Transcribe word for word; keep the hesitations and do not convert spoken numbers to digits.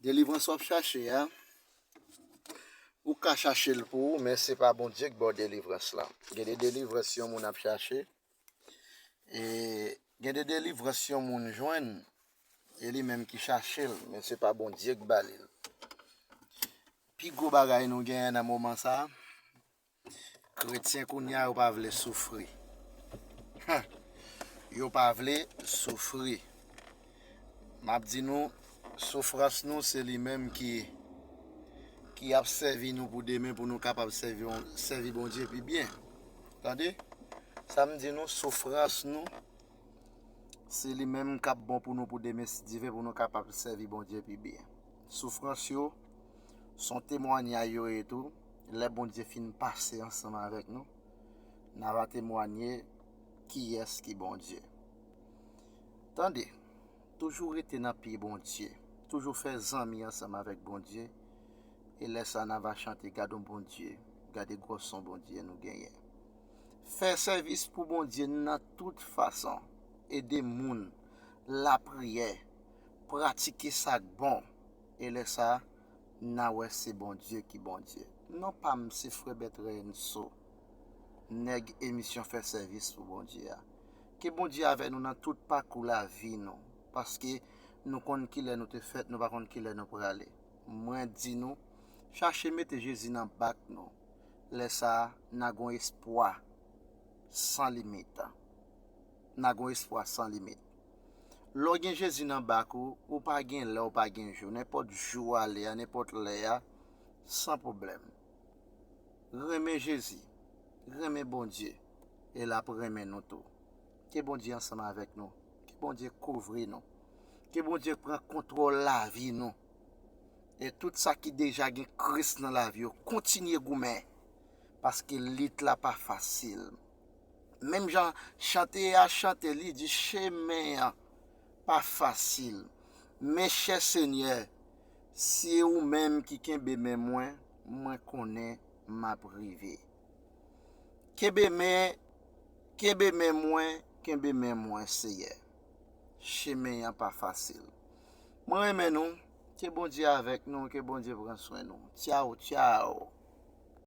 Delivrans w ap chache a, ou ka chache l pou ou, men se pa Bondye k ba w delivrans la. Gen de delivrans yon moun ap chache, e gen de delivrans yon moun jwenn, e li menm ki chache l, men se pa Bondye k ba li l. Pi gwo bagay nou genyen nan moman sa a, kretyen kounye a yo pa vle soufri. Yo pa vle soufri. M ap di nou, soufrans nou se li menm ki, ki ap sèvi nou pou demen, pou nou kapab sèvi, sèvi Bondye pi byen. Tande? Sa m di nou, soufrans nou, se li menm k ap bon pou nou pou demen, si Dye vle, pou nou kapab sèvi Bondye pi byen. Soufrans yo, se yon temwanyay yo ye tou. Lè Bondye fin pase ansanm avèk nou, n a va temwanye kiyès ki Bondye. Tande, toujou rete nan pye Bondye. Toujou fè zanmi ansanm avèk Bondye. E lè sa a, n a va chante, "Gad on Bondye, gade gwòs on Bondye nou genyen." Fè sèvis pou Bondye nan tout fason. Ede moun, lapriyè, pratike sa k bon. E lè sa a, n a wè se Bondye ki Bondye. Non pa m, se frè Bertrand Henso, nèg emisyon Fè Sèvis pou Bondye a. Ke Bondye avèk nou nan tout pakou lavi nou, paske nou konn kilè nou te fèt, nou pa konn kilè nou prale. Mwen di nou, chache mete Jezi nan bak nou. Lè sa a, n a gon espwa san limit. N a gon espwa san limit. Lè w gen Jezi nan bak ou, ou pa gen lè, ou pa gen jou. Nenpòt jou w ale a, nenpòt lè a, san pwoblèm. Renmen Jezi, renmen Bondye, e l ap renmen nou tou. Ke Bondye ansanm avèk nou. Ke Bondye kouvri nou. Ke Bondye pran kontwòl lavi nou. E tout sa ki deja gen Kris nan lavi yo, kontinye goumen. Paske lit la pa fasil. Menm jan chante a chante, li di, "Chemen an pa fasil. Men chè Senyè, se ou menm ki kenbe men mwen, mwen konnen m ap rive." Kenbe men, kenbe men mwen, kenbe men mwen, Seyè. Chemen an pa fasil. Mwen renmen nou, ke Bondye avèk nou, ke Bondye pran swen nou. Tchaw, tchaw.